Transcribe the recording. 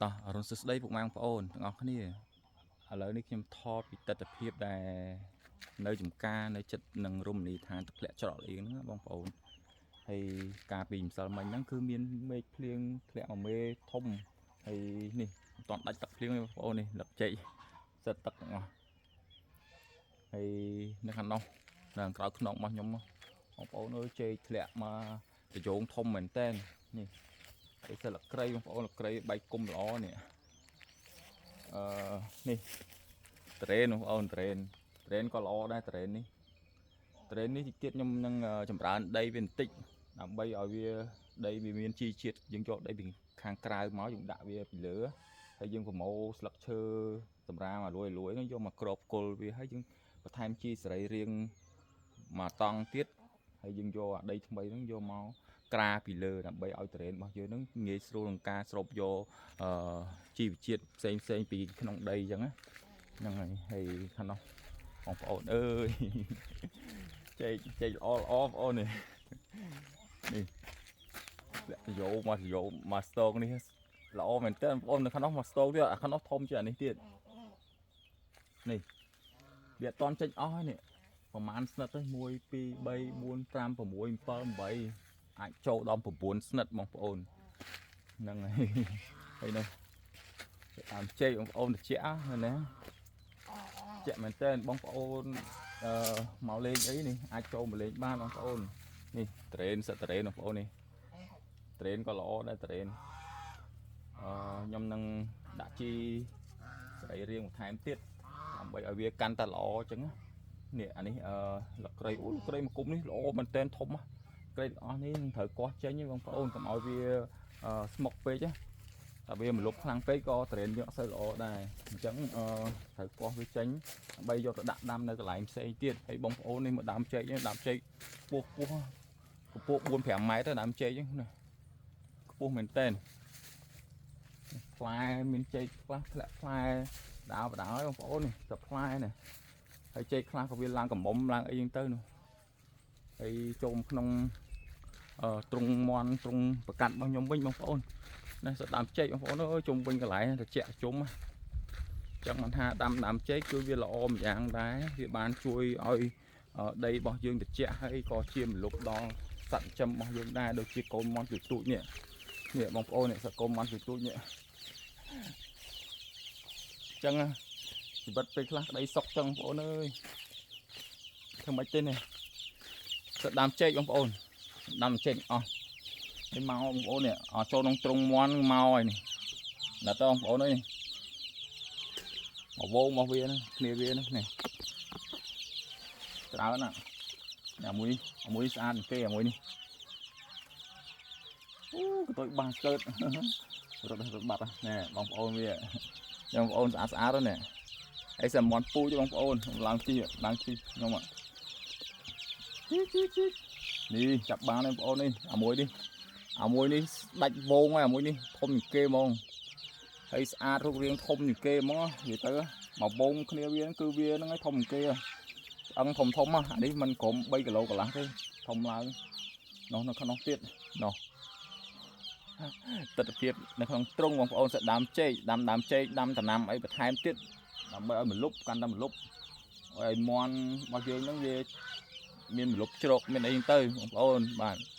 តោះអរុណសួស្តីពុកម៉ែបងប្អូនទាំងអស់គ្នាឥឡូវនេះខ្ញុំថតពីទស្សនភាពដែលនៅចំការនៅចិត្តនឹងរមណីយដ្ឋានទឹកធ្លាក់ច្រកល្អៀងហ្នឹងណាបងប្អូនហើយកាលពីម្សិលមិញហ្នឹងគឺមានមេឃភ្លៀងធ្លាក់មកមេធំហើយនេះមិនទាន់ដាច់ទឹកភ្លៀងទេបងប្អូននេះលឹកចេកសិតទឹកទាំងអស់ហើយនៅខាងនោះនៅខាងក្រៅខ្នងរបស់ខ្ញុំបងប្អូនអើយចេកធ្លាក់មកប្រយោងធំមែនតើនេះហើយសិលក្រីបងប្អូនលក្រីបែកគុំល្អនេះ អឺនេះត្រេនបងប្អូនត្រេនត្រេនក៏ល្អដែរត្រេននេះត្រេននេះតិចទៀតខ្ញុំនឹងចម្រើនដីវាបន្តិចដើម្បីឲ្យវាដីវាមានជីជាតិយើងយកដីពីខាងក្រៅមកយើងដាក់វាពីលើហើយយើងប្រមូលស្លឹកឈើសម្រាមឲ្យលួយលួយហ្នឹងយកមកគ្របគល់វាហើយយើងបន្ថែមជីសរីរាង្គមួយតង់ទៀតហើយយើងយកអាដីថ្មីហ្នឹងយកមកក្រាពីលើដើម្បីឲ្យត្រេនរបស់យើងហ្នឹងងាយស្រួលក្នុងការស្រូបយកអឺ ជីវជាតិផ្សេងផ្សេងពីក្នុងដីអញ្ចឹងណាហ្នឹងហើយហើយខាងនោះបងប្អូនអើយ ចេកចេកល្អល្អបងប្អូននេះនេះលាក់យោមកយោមកស្តងនេះល្អមែនតើបងប្អូននៅខាងនោះមកស្តងទៀតអាខាងនោះធំជាងអានេះទៀតនេះវាអត់តន់ចេញអស់ហើយនេះប្រហែលស្និតទៅ1 2 3 4 5 6 7 8អាចចូលដល់9ស្និតបងប្អូនហ្នឹងហើយហើយនោះ តាមចេកបងប្អូនតិចណាជាក់មែនតើបងប្អូនអឺមកលេងអីនេះអាចចូលមកលេងបានបងប្អូននេះត្រេនសិតត្រេនបងប្អូននេះត្រេនក៏ល្អដែរត្រេនអឺខ្ញុំនឹងដាក់ជីសរីរាង្គបន្ថែមទៀតដើម្បីឲ្យវាកាន់តែល្អអញ្ចឹងណានេះអានេះអឺលក្រីអូលក្រីមកគុំនេះល្អមែនតើធំណាក្រីទាំងអស់នេះនឹងត្រូវកោះចេញទេបងប្អូនកុំឲ្យវាស្មុកពេកណា តែវាមលុបខ្លាំងពេកក៏ត្រេនយើងអត់សូវល្អដែរអញ្ចឹងអឺត្រូវកោះវាចេញដើម្បីយកទៅដាក់ដាំនៅកន្លែងផ្សេងទៀតហើយបងប្អូននេះមកដាំចេកនេះដាំចេកខ្ពស់ខ្ពស់កម្ពស់4 5ម៉ែត្រទៅដាំចេកហ្នឹងណាខ្ពស់មែនតើផ្លែមានចេកខ្លះធ្លាក់ផ្លែដាវបដាយបងប្អូននេះតែផ្លែនេះហើយចេកខ្លះក៏វាឡើងកំមុំឡើងអីចឹងទៅនោះហើយចូលក្នុងអឺទ្រុងមន់ទ្រុងប្រកាត់របស់ខ្ញុំវិញបងប្អូន នេះសដើមចេកបងប្អូនអើយជុំវិញកន្លែងត្រជាក់ជុំចឹងមិនថាដាំដើមចេកគឺវាល្អម្យ៉ាងដែរវាបានជួយឲ្យដីរបស់យើងត្រជាក់ហើយក៏ជាមលុបដល់សត្វចិញ្ចឹមរបស់យើងដែរដូចជាកូនមាន់ទូចទូចនេះនេះបងប្អូននេះសត្វកូនមាន់ទូចទូចនេះចឹងជីវិតពេលខ្លះក្តីសុកចឹងបងប្អូនអើយធ្វើម៉េចទេនេះសត្វដើមចេកបងប្អូនដាំចេកអស់នេះមកបងប្អូននេះអត់ចូលក្នុងទ្រុងមាន់មកហើយនេះដល់តបងប្អូនអើយមកវងមកវាហ្នឹងគ្នាវាហ្នឹងនេះច្រើនណាស់អាមួយអាមួយស្អាតគេអាមួយនេះអូកតុយបាសកើតរត់រត់បាត់ណែបងប្អូនវាបងប្អូនស្អាតស្អាតហ្នឹងហើយសាមន់ពូជបងប្អូនឡើងជីឡើងជីខ្ញុំជីជីជីនេះចាប់បានបងប្អូននេះអាមួយនេះអាមួយនេះដាច់វងហើយអាមួយនេះធំជាងគេហ្មងហើយស្អាតរូបរាងធំជាងគេហ្មងនិយាយទៅមកវងគ្នាវាគឺវាហ្នឹងឯងធំជាងគេឆ្អឹងធំធំអានេះមិនក្រុម3គីឡូកន្លះទេធំឡើងនោះនៅក្នុងទៀតនោះទស្សនភាពនៅក្នុងទ្រុងបងប្អូនសិតដើមចេកដាំដើមចេកដាំដំណាំអីបន្ថែមទៀតដើម្បីឲ្យមលុបកាន់តែមលុបឲ្យមន់របស់យើងហ្នឹងវាមានមលុបជ្រកមានអីហ្នឹងទៅបងប្អូនបាទ។